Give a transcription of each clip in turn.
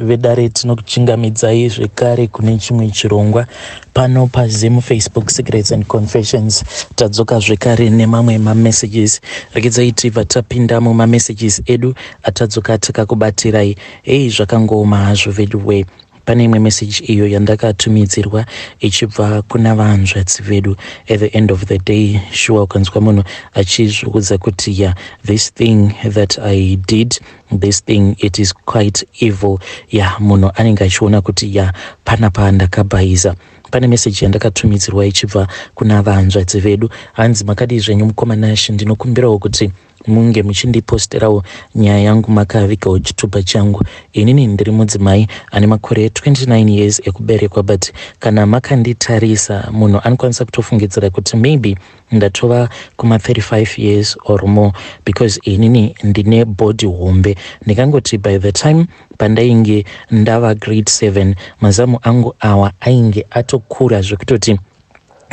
Vedare tinokuchingamidzai zvekare kune chimwe chirongwa pano paZim Facebook Secrets and Confessions. Tadzoka zvekare nemamwe mamessages. Regedzai tibva tapinda mumamessages edu atadzoka takakubatirai. Hei zvakangooma hazvo veduwee. Pane imwe message iyo yandakatumidzirwa ichibva kuna vahanzvadzi vedu. At the end of the day, shuwa ukanzwa munhu achizviudza kuti yeah, this thing that I did, this thing it is quite evil. Yeah, munhu anenge achiona kuti yeah, panapa ndakabhaiza. Pane meseji yandakatumidzirwa ichibva kuna vahanzvadzi vedu. Hanzi makadii zvenyu mukoma Nash, ndinokumbirawo kuti munge muchindiposterawo nyaya yangu makavigawo chitupa changu. Inini ndiri mudzimai ane makore 29 years ekuberekwa, but kana makanditarisa munhu anokwanisa kutofungidzira kuti maybe ndatova kuma 35 years or more, because inini ndine body hombe. Ndingangoti by the time pandainge ndava grade 7, mazamu angu awa ainge atokura zvekutoti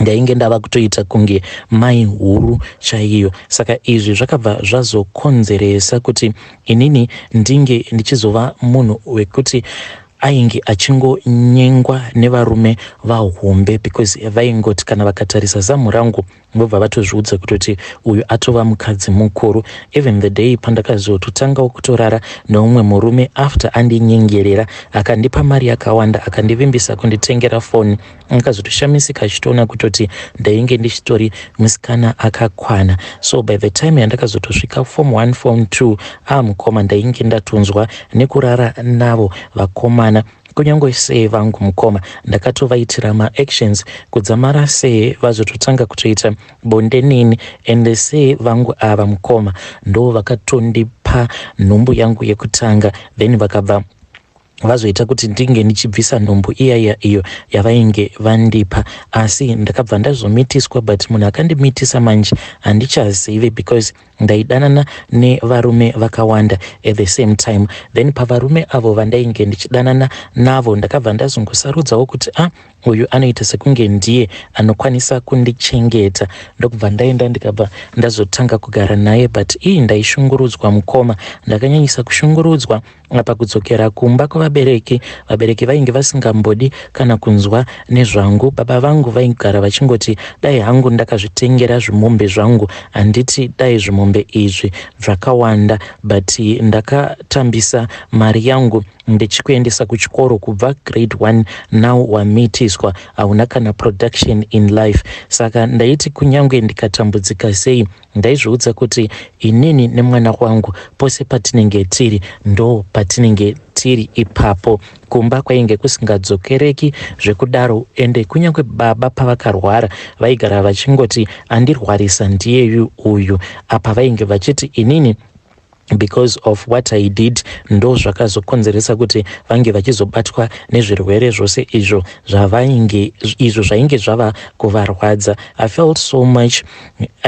ndainge ndava kutoita kunge mai huru chaiyo. Saka izvi zvakabva zvazokonzeresa kuti inini ndinge ndichizova munhu wekuti ainge achingonyengwa nevarume vahombe, because vaingoti kana vakatarisa zamu rangu vobva vatozviudza kutoti uyu atova mukadzi mukuru. Even the day pandakazototangawo kutorara neumwe murume after andinyengerera, akandipa mari yakawanda, akandivimbisa kunditengera foni, akazotoshamisika achitoona kutoti ndainge ndichitori musikana akakwana. So by the time yandakazotosvika form 1, form 2, amukoma, ndainge ndatonzwa nekurara navo vakomana. Kunyange sei vangu mukoma, ndakatovaitira maactions kudzamara sei vazototanga kutoita bonde neni. Ende sei vangu ava mukoma ndo vakatondipa nhumbu yangu yekutanga, then vakabva vazoita kuti ndinge ndichibvisa nhumbu iyaiya iyo yavainge vandipa. Asi ndakabva ndazomitiswa, but munhu akandimitisa manje handichazivi, because ndaidanana nevarume vakawanda at the same time. Then pavarume avo vandainge ndichidanana navo, ndakabva ndazongosarudzawo kuti a ah, uyu anoita sekunge ndiye anokwanisa kundichengeta, ndokubva ndaenda ndikabva ndazotanga kugara naye. But ii ndaishungurudzwa mukoma, ndakanyanyisa kushungurudzwa. Apa kudzokera kumba kwavabereki, vabereki vainge vasingambodi kana kunzwa nezvangu. Baba vangu vaigara vachingoti dai hangu ndakazvitengera zvimombe zvangu, handiti dai zvimombe izvi zvakawanda, but ndakatambisa mari yangu ndichikuendesa kuchikoro kubva grade 1, now wamitiswa, hauna kana production in life. Saka ndaiti kunyange ndikatambudzika sei, ndaizviudza kuti inini nemwana wangu pose patinenge tiri ndo patinenge tiri ipapo. Kumba kwainge kusingadzokereki zvekudaro. Ende kunyange baba pavakarwara, vaigara vachingoti andirwarisa ndiyeyu uyu. Apa vainge vachiti inini because of what I did ndo zvakazokonzeresa kuti vange vachizobatwa nezvirwere zvose izvo zvavainge izvo zvainge zvava kuvarwadza. I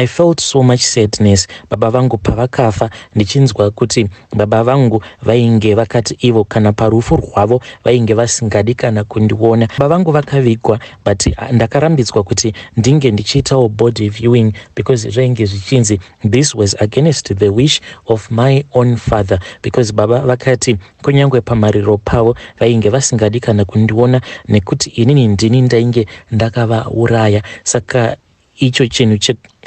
felt so much sadness baba vangu pavakafa, ndichinzwa kuti baba vangu vainge vakati ivo kana parufu rwavo vainge vasingadi kana kundiona. Baba vangu vakavigwa, but ndakarambidzwa kuti ndinge ndichiitawo body viewing, because zvainge zvichinzi this was against the wish of my own father, because baba vakati kunyange pamariro pavo vainge vasingadi kana kundiona, nekuti inini ndini ndainge ndakavauraya. Saka icho chinhu,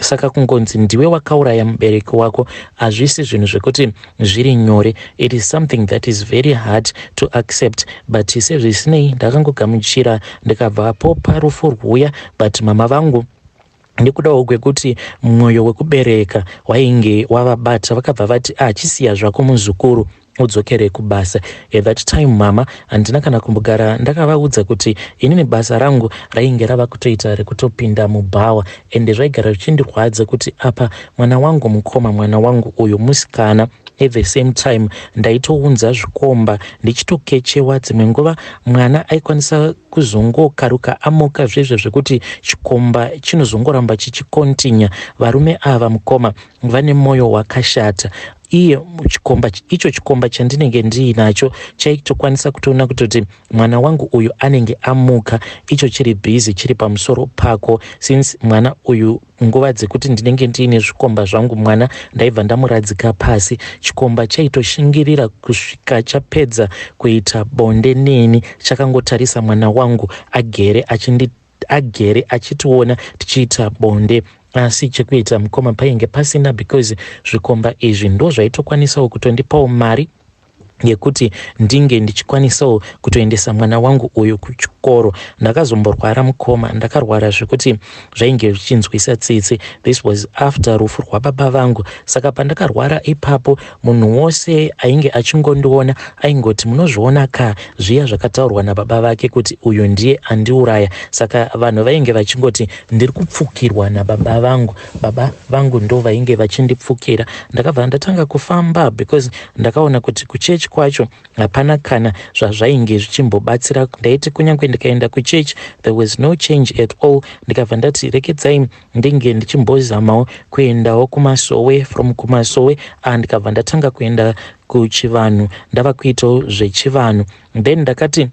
saka kungonzi ndiwe wakauraya mubereki wako hazvisi zvinhu zvekuti zviri nyore. It is something that is very hard to accept, but sezvisinei ndakangogamuchira ndikabvapo parufu rwuya. But mama vangu, nekudawo kwekuti mwoyo wekubereka wainge wavabata, vakabva vati, "Achisiya ah, zvako muzukuru, udzokere kubasa." At that time mama handina kana kumbogara ndakavaudza kuti inini basa rangu rainge rava kutoita rekutopinda mubhawa. Ende zvaigara zvichindirwadza kuti apa mwana wangu mukoma, mwana wangu uyu musikana. At the same time ndaitounza zvikomba ndichitokechewa. Dzimwe nguva mwana aikwanisa kuzongokaruka amuka zvezvo zvekuti chikomba chinozongoramba chichikontinya. Varume ava mukoma vane mwoyo wakashata. Iye chikomba icho, chikomba chandinenge ndiinacho chaitokwanisa kutoona kutoti mwana wangu uyu anenge amuka, icho chiri busy chiri pamusoro pako. Since mwana uyu, nguva dzekuti ndinenge ndiine zvikomba zvangu, mwana ndaibva ndamuradzika pasi, chikomba chaitoshingirira kusvika chapedza kuita bonde neni, chakangotarisa mwana wangu agere achindi agere achitiona tichiita bonde. Asi chekuita, mukoma, painge pasina, because zvikomba izvi ndo zvaitokwanisawo kutondipawo mari yekuti ndinge ndichikwanisawo kutoendesa mwana wangu uyu kuchikoro. Ndakazomborwara, mukoma. Ndakarwara zvekuti zvainge zvichinzwisa tsitsi. This was after rufu rwababa vangu. Saka pandakarwara ipapo, munhu wose ainge achingondiona aingoti, "Munozviona ka zviya zvakataurwa nababa vake kuti uyu ndiye andiuraya?" Saka vanhu vainge vachingoti ndiri kupfukirwa nababa vangu, baba vangu ndo vainge vachindipfukira. Ndakabva ndatanga kufamba because ndakaona kuti kuchechi kwacho hapana kana zvazvainge zvichimbobatsira. Ndaiti kunyange ndikaenda kuchechi, there was no change at all. Ndikabva ndati rekedzai ndinge ndichimbozamawo kuendawo kumasowe. From kumasowe, ndikabva ndatanga kuenda kuchivanhu, ndava kuitawo zvechivanhu. Then ndakati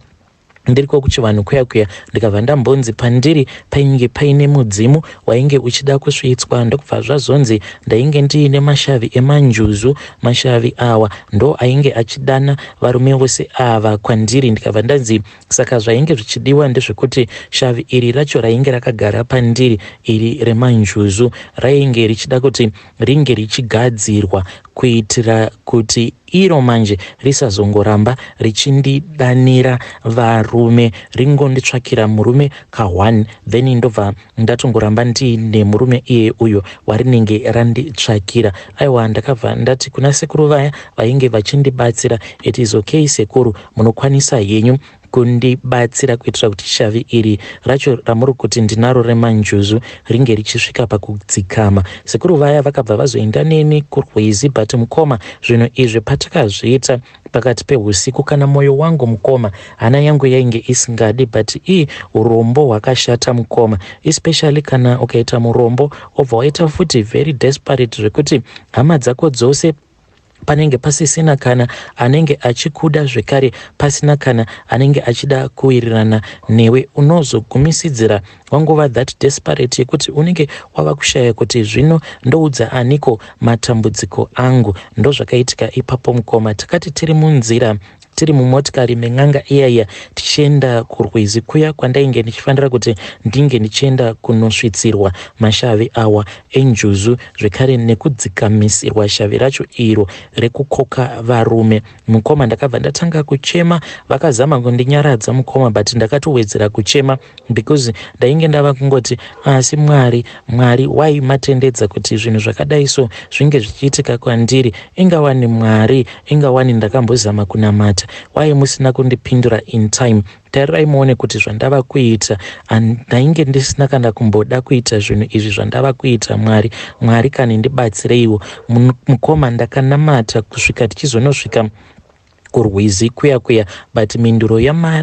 ndiriko kuchivanhu kuya kuya, ndikabva ndambonzi pandiri painge paine mudzimu wainge uchida kusvitswa. Ndokubva zvazonzi ndainge ndiine mashavi emanjuzu. Mashavi awa ndo ainge achidana varume vose ava kwandiri. Ndikabva ndanzi saka zvainge zvichidiwa ndezvekuti shavi iri racho rainge rakagara pandiri iri remanjuzu rainge richida kuti ringe richigadzirwa kuitira kuti iro manje risazongoramba richindidanira varume, ringonditsvakira murume ka1, then ndobva ndatongoramba ndiine murume iye uyo warinenge randitsvakira. Aiwa, ndakabva ndati kuna sekuru vaya vainge vachindibatsira, "It is okay, sekuru, munokwanisa henyu kundibatsira kuitira kuti shavi iri racho ramuri kuti ndinaro remanjuzu ringe richisvika pakudzikama." Sekuru vaya vakabva vazoenda neni kurwizi. But mukoma, zvinhu izvi patakazviita pakati peusiku, kana mwoyo wangu, mukoma, hana yangu yainge isingadi. But ii, urombo hwakashata, mukoma, especially kana ukaita murombo, wobva waita futi very desperate zvekuti hama dzako dzose panenge pasisina kana anenge achikuda, zvekare pasina kana anenge achida kuwirirana newe. Unozogumisidzira wangova that desperate yekuti unenge wava kushaya kuti zvino ndoudza aniko matambudziko angu. Ndozvakaitika ipapo, mukoma. Takati tiri munzira, tiri mumotikari men'anga iyaiya, tichienda kurwizi kuya kwandainge ndichifanira kuti ndinge ndichienda kunosvitsirwa mashavi awa enjuzu, zvekare nekudzikamisirwa shavi racho iro rekukoka varume, mukoma, ndakabva ndatanga kuchema. Vakazama kundinyaradza, mukoma, but ndakatowedzera kuchema because ndainge ndava kungoti, "Asi Mwari, Mwari, wai matendedza kuti zvinhu zvakadai so zvinge zvichiitika kwandiri? Ingawani Mwari, ingawani ndakambozama kunamata, wai musina kundipindura in time? Tarirai muone kuti zvandava kuita." Ndainge ndisina kana kumboda kuita zvinhu izvi zvandava kuita. Mwari, Mwari kani, ndibatsireiwo. Mukoma, ndakanamata kusvika tichizonosvika kurwizi kuya kuya, but mhinduro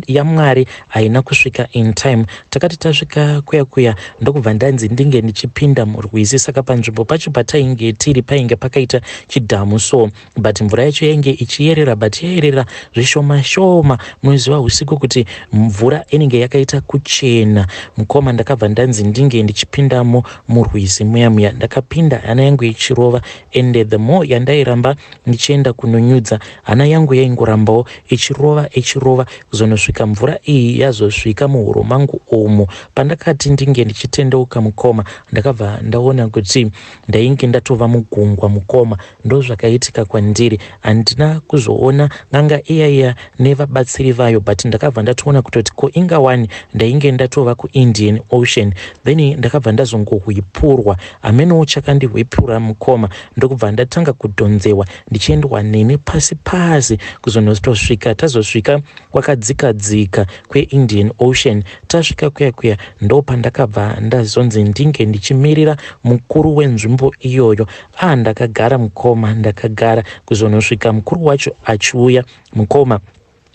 yaMwari haina kusvika in time. Takati tasvika kuya kuya, ndokubva ndanzi ndinge ndichipinda murwizi. Saka panzvimbo pacho patainge tiri painge pakaita chidhamu so, but mvura yacho yainge ichiyerera, but yaiyerera zvishoma shoma. Munoziva usiku kuti mvura inenge yakaita kuchena. Mukoma, ndakabva ndanzi ndinge ndichipindamo murwizi muya muya. Ndakapinda hana yangu ichirova, and the more yandairamba ndichienda kunonyudza, hana yangu yaingorambawo ichirova, ichirova, kuzonosvika mvura iyi yazosvika muhuro mangu umu. Pandakati ndinge ndichitendeuka, mukoma, ndakabva ndaona kuti ndainge ndatova mugungwa. Mukoma, ndo zvakaitika kwandiri. Handina kuzoona n'anga iyaiya nevabatsiri vayo, but ndakabva ndatoona kutoti ko ingawani ndainge ndatova kuIndian Ocean. Then ndakabva ndazongohwipurwa, hamenowo chakandihwipura, mukoma, ndokubva ndatanga kudhonzewa ndichiendwa neni pasi pasi kuzonotosvika tazosvika kwakadzika dzika kweIndian Ocean. Tasvika kuya kuya, ndo pandakabva ndazonzi ndinge ndichimirira mukuru wenzvimbo iyoyo. A, ndakagara, mukoma, ndakagara kuzonosvika mukuru wacho achiuya. Mukoma,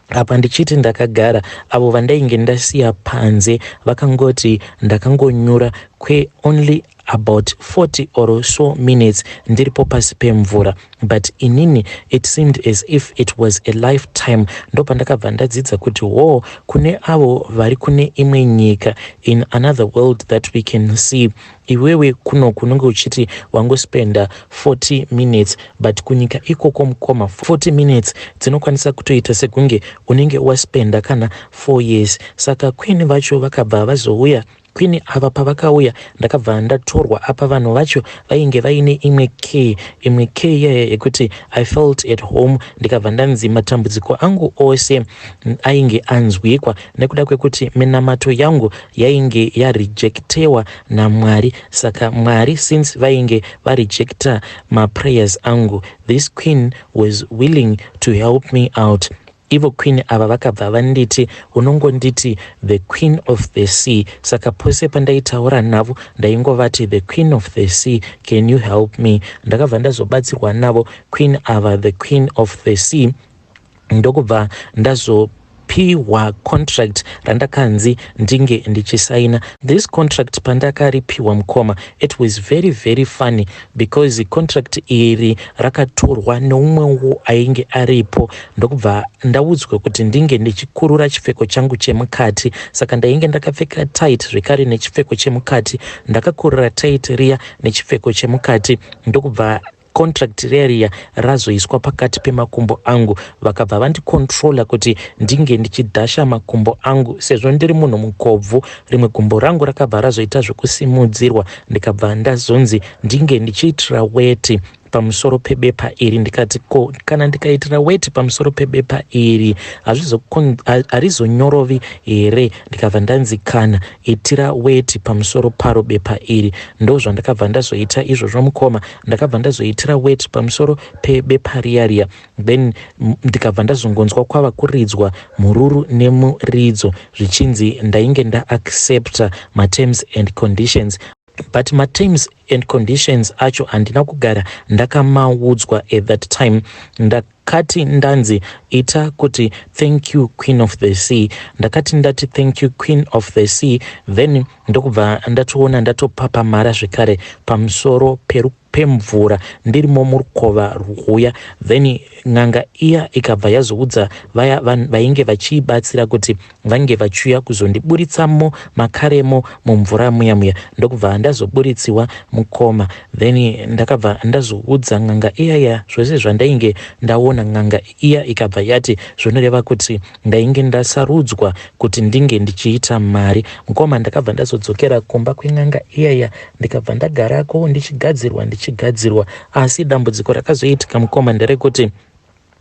apa ndichiti ndakagara, avo vandainge ndasiya panze vakangoti ndakangonyura kweonly About 40 or so minutes ndiripo pasi pemvura, but inini it seemed as if it was a lifetime. Ndopandakabva ndadzidza kuti wo kune avo vari kune imwe nyika, in another world that we can see. Iwewe kuno kunenge uchiti wangospenda 40 minutes, but kunyika ikoko, mukoma, 40 minutes dzinokwanisa kutoita sekunge unenge waspenda kana 4 years. Saka queen vacho vakabva vazouya. Queen ava pavakauya, ndakabva ndatorwa. Apa vanhu vacho vainge vaine imwe care, imwe care iyaya yekuti I felt at home. Ndikabva ndanzi matambudziko angu ose ainge anzwikwa nekuda kwekuti minamato yangu yainge yarejectewa naMwari. Saka Mwari since vainge varejecta maprayers angu, this queen was willing to help me out. Ivo queen ava vakabva vanditi, "Unongonditi the Queen of the Sea." Saka pose pandaitaura navo ndaingovati, "The Queen of the Sea, can you help me?" Ndakabva ndazobatsirwa navo queen ava, the Queen of the Sea, ndokubva ndazopiwa contract randakanzi ndinge ndichisaina. This contract pandakaripiwa, mukoma, it was very very funny because contract iri rakatorwa neumwewo ainge aripo, ndokubva ndaudzwa kuti ndinge ndichikurura chipfeko changu chemukati. Saka ndainge ndakapfeka tight zvekare nechipfeko chemukati. Ndakakurura tight riya nechipfeko chemukati, ndokubva contract riya riya razoiswa pakati pemakumbo angu. Vakabva vandicontrola kuti ndinge ndichidhasha makumbo angu. Sezvo ndiri munhu mukobvu, rimwe gumbo rangu rakabva razoita zvekusimudzirwa, ndikabva ndazonzi ndinge ndichiitira weti pamusoro pebepa iri. Ndikati, "Ko kana ndikaitira weti pamusoro pebepa iri, harizonyorovi here?" Ndikabva ndanzi, "Kana, itira weti pamusoro paro bepa iri." Ndo zvandakabva ndazoita izvozvo, mukoma. Ndakabva ndazoitira weti pamusoro pebepa riya riya. Then ndikabva ndazongonzwa kwava kuridzwa mhururu nemuridzo, zvichinzi ndainge ndaaccepta materms and conditions, but materms and conditions acho handina kugara ndakamaudzwa at that time. Ndakati ndanzi, "Ita kuti thank you, Queen of the Sea." Ndakati ndati, "Thank you, Queen of the Sea," then ndokubva ndatoona ndatopapamara zvekare pamusoro pemvura, ndirimo murukova rwuya. Then n'anga iya ikabva yazoudza vaya vainge vachiibatsira kuti vange vachiuya kuzondiburitsamo makaremo mumvura muya muya. Ndokubva ndazoburitsiwa, mukoma. Then ndakabva ndazoudza n'anga iyaya zvose zvandainge ndaona. N'anga iya ikabva yati zvinoreva kuti ndainge ndasarudzwa kuti ndinge ndichiita mari. Mukoma, ndakabva ndazodzokera kumba kwen'anga iyaya, ndikabva ndagarako ndichigadzirwa, ndichigadzirwa. Asi dambudziko rakazoitika, mukoma, nderekuti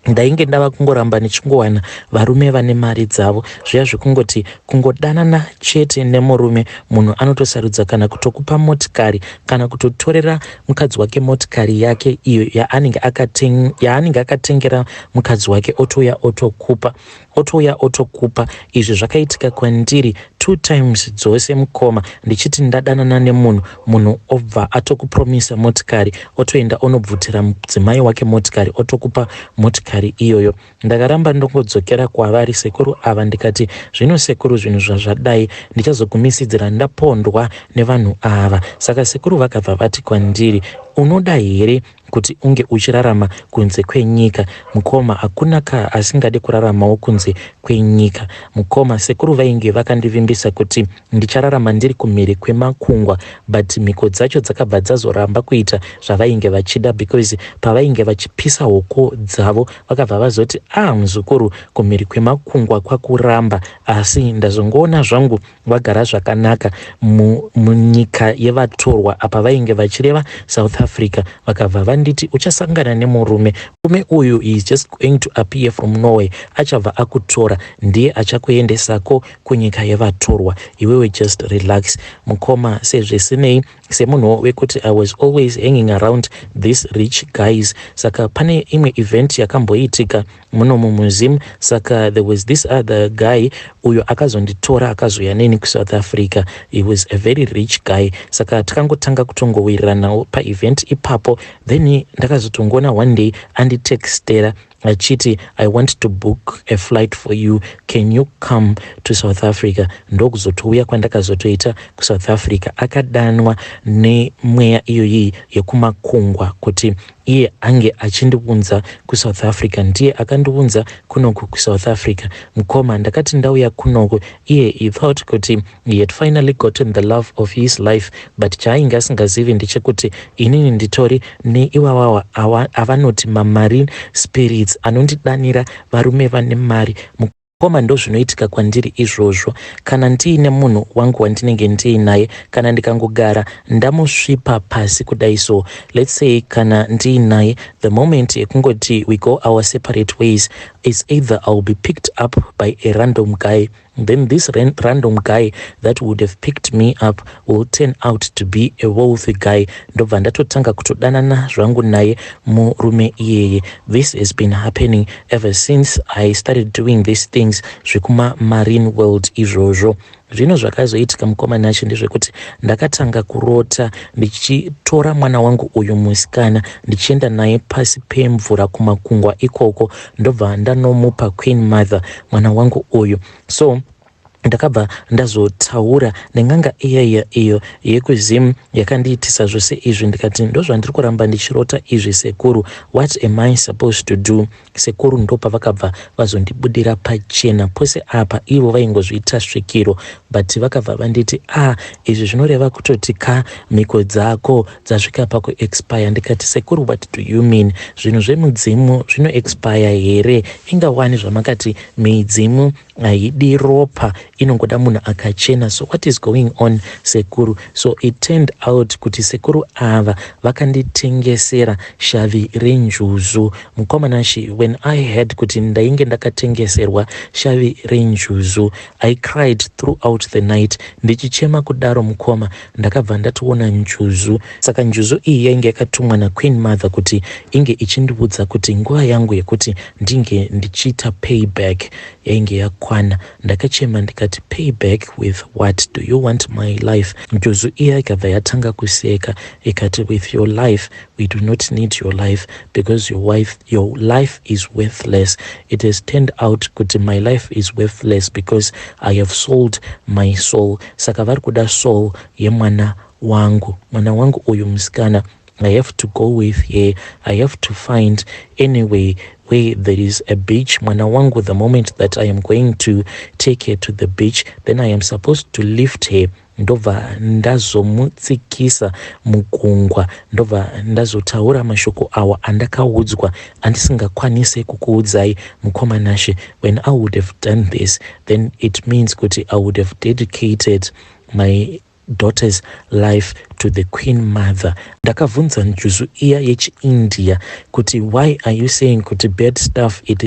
ndainge ndava kungoramba ndichingowana varume vane mari dzavo. Zviya zvekungoti kungodanana chete nemurume, munhu anotosarudza kana kutokupa motikari, kana kutotorera mukadzi wake motikari yake iyo yaanenge akatengera mukadzi wake, otouya otokupa, otouya otokupa. Izvi zvakaitika kwandiri two times dzose, mukoma. Ndichiti ndadanana nemunhu, munhu obva atokupromisa motikari, otoenda onobvutira mudzimai wake motikari, otokupa motikari iyoyo. Ndakaramba ndongodzokera kwavari sekuru ava, ndikati, "Zvino sekuru, zvinhu zvazvadai, ndichazogumisidzira ndapondwa nevanhu ava." Saka sekuru vakabva vati kwandiri, "Unoda here kuti unge uchirarama kunze kwenyika?" Mukoma, hakuna ka asingadi kuraramawo kunze kwenyika, mukoma. Sekuru vainge vakandivimbisa kuti ndichararama ndiri kumhiri kwemakungwa, but mhiko dzacho dzakabva dzazoramba kuita zvavainge vachida, because pavainge vachipisa hoko dzavo vakabva vazoti, "Ah, muzukuru, kumhiri kwemakungwa kwakuramba." Asi ndazongoona zvangu vagara zvakanaka munyika yevatorwa. Apa vainge vachireva South Africa. Vakabva vanditi, "Uchasangana nemurume. Murume uyu is just going to appear from nowhere, achabva akutora, ndiye achakuendesako kunyika yevatorwa. Iwewe just relax." Mukoma, sezvisinei, semunhu wekuti I was always hanging around these rich guys, saka pane imwe event yakamboitika munomu muZim. Saka there was this other guy uyo akazonditora, akazouya neni kuSouth Africa. He was a very rich guy. Saka takangotanga kutongowiriranawo paevent ipapo. Then ndakazotongoona one day anditextera. Achiti, "I want to book a flight for you. Can you come to South Africa?" Ndokuzotouya kwandakazotoita kuSouth Africa. Akadanwa nemweya iyoyi yekumakungwa kuti iye ange achindiunza kuSouth Africa. Ndiye akandiunza kunoku kuSouth Africa. Mukoma, ndakati ndauya kunoku, iye he thought kuti he had finally gotten the love of his life, but chaainge asingazivi ndechekuti inini nditori neiwawawa avanoti mamarine spirits anondidanira varume vane mari. Mukoma, ndo zvinoitika kwandiri izvozvo. Kana ndiine munhu wangu wandinenge ndiinaye, kana ndikangogara ndamusvipa pasi kudai, so let's say kana ndiinaye, the moment yekungoti we go our separate ways is either I will be picked up by a random guy, then this random guy that would have picked me up will turn out to be a wealthy guy. Ndobva ndatotanga kutodanana zvangu naye murume iyeye. This has been happening ever since I started doing these things zvekuma marine world izvozvo. Zvino zvakazoitika, mukoma Nashe, ndezvekuti ndakatanga kurota ndichitora mwana wangu uyu musikana, ndichienda naye pasi pemvura kumakungwa ikoko, ndobva ndanomupa Queen Mother mwana wangu uyu. So ndakabva ndazotaura nen'anga iyaiya iyo yekuZim yakandiitisa zvose izvi. Ndikati, "Ndozvandiri kuramba ndichirota izvi, sekuru. What am I supposed to do?" Sekuru ndopavakabva vazondibudira pachena. Pose apa ivo vaingozviita svikiro, but vakabva vanditi, "Ah, izvi zvinoreva kutoti ka mhiko dzako dzasvika pakuexpire." Ndikati, "Sekuru, what do you mean? Zvinhu zvemudzimu zvinoexpire here? Ingawani zvamakati midzimu haidi ropa, inongoda munhu akachena. So what is going on, sekuru?" So it turned out kuti sekuru ava vakanditengesera shavi renjuzu. Mukoma Nashe, when I heard kuti ndainge ndakatengeserwa shavi renjuzu, I cried throughout the night. Ndichichema kudaro, mukoma, ndakabva ndatoona njuzu. Saka njuzu iyi yainge yakatumwa naQueen Mother kuti inge ichindiudza kuti nguva yangu yekuti ndinge ndichiita payback yainge yakwana. Ndakachema ndikati, "Payback with what? Do you want my life?" Njuzu iya ikabva yatanga kuseka, ikati, "With your life? We do not need your life because your life is worthless." It has turned out kuti my life is worthless because I have sold my soul. Saka vari kuda soul yemwana wangu, mwana wangu uyu musikana. I have to go with her. I have to find anyway where there is a beach. Mwana wangu, the moment that I am going to take her to the beach, then I am supposed to lift her, ndobva ndazomutsikisa mugungwa, ndobva ndazotaura mashoko awa andakaudzwa andisingakwanisi kukuudzai, mukoma Nashe. When I would have done this, then it means kuti I would have dedicated my daughter's life to the Queen Mother. Ndakabvunza njuzu iya yechiIndia kuti, "Why are you saying kuti bad stuff it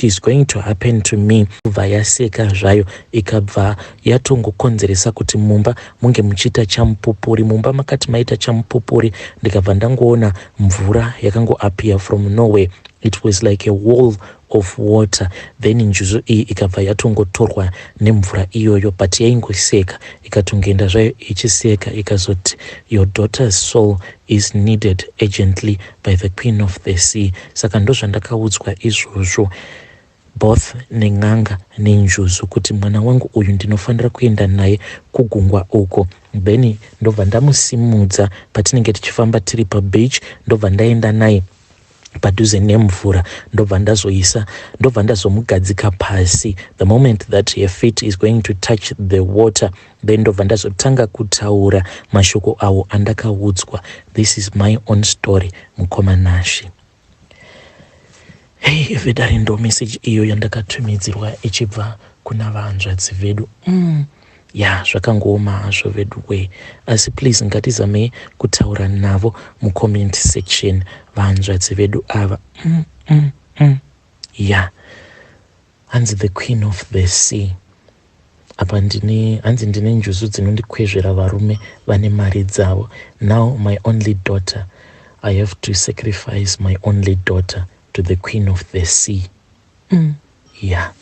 is going to happen to me?" Bva yaseka zvayo, ikabva yatongokonzeresa kuti mumba munge muchiita chamupupuri. Mumba makati maita chamupupuri, ndikabva ndangoona mvura yakangoappear from nowhere. It was like a wall of water. Then njuzu iyi ikabva yatongotorwa nemvura iyoyo, but yaingoseka, ikatongoenda zvayo ichiseka. Ikazoti, "Your daughter's soul is needed urgently by the Queen of the Sea." Saka ndozvandakaudzwa izvozvo, both nen'anga nenjuzu, kuti mwana wangu uyu ndinofanira kuenda naye kugungwa uko, then ndobva ndamusimudza patinenge tichifamba tiri pabeach, ndobva ndaenda naye padhuze nemvura, ndobva ndazoisa, ndobva ndazomugadzika pasi. The moment that her feet is going to touch the water, then ndobva ndazotanga kutaura mashoko awo andakaudzwa. This is my own story, mukoma Nashe. Hei, vedare, ndo message iyo yandakatumidzirwa ichibva kuna vanzvadzi vedu. Ya, zvakangooma hazvo vedu we, asi please ngatizamei kutaura navo mucomment section, vanzvadzi vedu ava. Ya, hanzi the Queen of the Sea. Apa ndine, hanzi ndine njuzu dzinondikwezvera varume vane mari dzavo. Now my only daughter, I have to sacrifice my only daughter to the Queen of the Sea. Yeah.